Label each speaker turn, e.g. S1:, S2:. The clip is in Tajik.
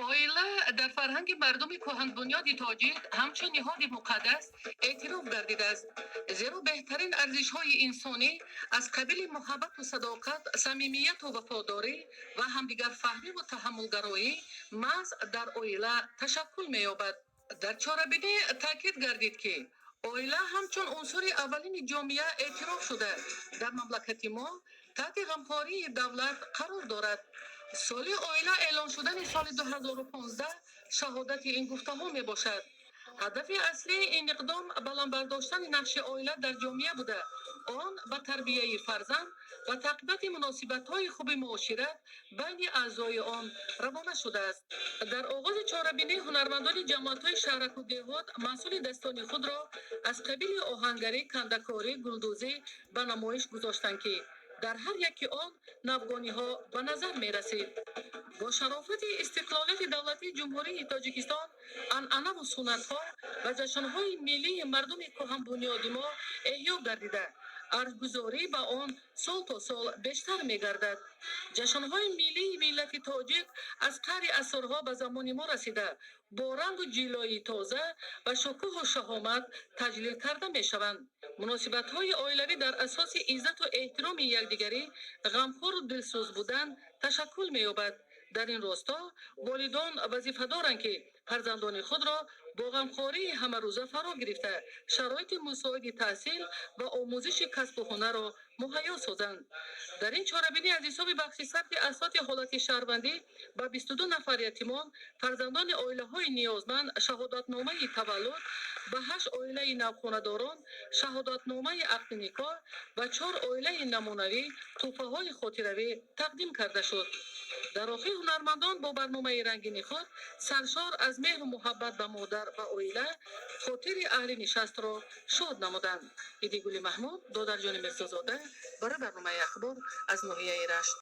S1: Оила дар фарҳанги мардуми кӯҳанбунёди тоҷик ҳамчун ниҳоди муқаддас эътироф гардидааст, зеро беҳтарин арзишҳои инсонӣ аз қабили муҳаббату садоқат, самимияту вафодорӣ ва ҳамдигарфаҳмиву таҳаммулгароӣ маҳз дар оила ташаккул меёбад. Дар чорабинӣ таъкид гардид, ки оила ҳамчун унсури аввалини ҷомеа эътироф шуда, дар мамлакати мо таҳти ғамхории давлат қарор дорад. Соли оила эълон шудани соли 2015 шаҳодати ин гуфтаҳо мебошад. Ҳадафи аслии ин иқдом баланд бардоштани нақши оила дар ҷомеа буда, он ба тарбияи фарзанд ва тақвияти муносибатҳои хуби муошират байни аъзои он равона шудааст. Дар оғози чорабинӣ ҳунармандони ҷамоатҳои шаҳраку деҳот маҳсули дастони худро аз қабили оҳангарӣ, кандакорӣ, гулдӯзӣ ба намоиш гузоштанд, ки дар ҳар яки он навгониҳо ба назар мерасид. Бо шарофати истиқлолияти давлатии Ҷумҳурии Тоҷикистон анъанаву суннатҳо ва ҷашнҳои миллии мардуми кӯҳанбунёди мо эҳё гардида, арҷгузорӣ ба он сол то сол бештар мегардад. Ҷашнҳои миллии миллати тоҷик аз қаъри асрҳо ба замони мо расида, бо рангу ҷилои тоза ва шукӯҳу шаҳомат таҷлил карда мешаванд. Муносибатҳои оилавӣ дар асоси иззату эҳтироми якдигарӣ, ғамхору дилсӯз будан ташаккул меёбад. Дар ин росто волидон вазифа доранд, ки фарзандони худро бо ғамхории ҳамарӯза фаро гирифта, шароити мусоиди таҳсил ва омӯзиши касбу ҳунарро муҳайё созанд. Дар ин чорабинӣ аз ҳисоби бахши сабти асноди ҳолати шаҳрвандӣ ба 22 нафар ятимон, фарзандони оилаҳои ниёзманд шаҳодатномаи таваллуд, ба ҳашт оилаи навхонадорон шаҳодатномаи ақди никоҳ ва чор оилаи намунавӣ тӯҳфаҳои хотиравӣ тақдим карда шуд. Дар охир ҳунармандон бо барномаи рангини худ, саршор аз меҳру муҳаббат ба модар ва оила, хотири аҳли нишастро шод намуданд. Идигули Маҳмуд, Додарҷони Мирзозода барои барномаи «Ахбор» аз ноҳияи Рашт.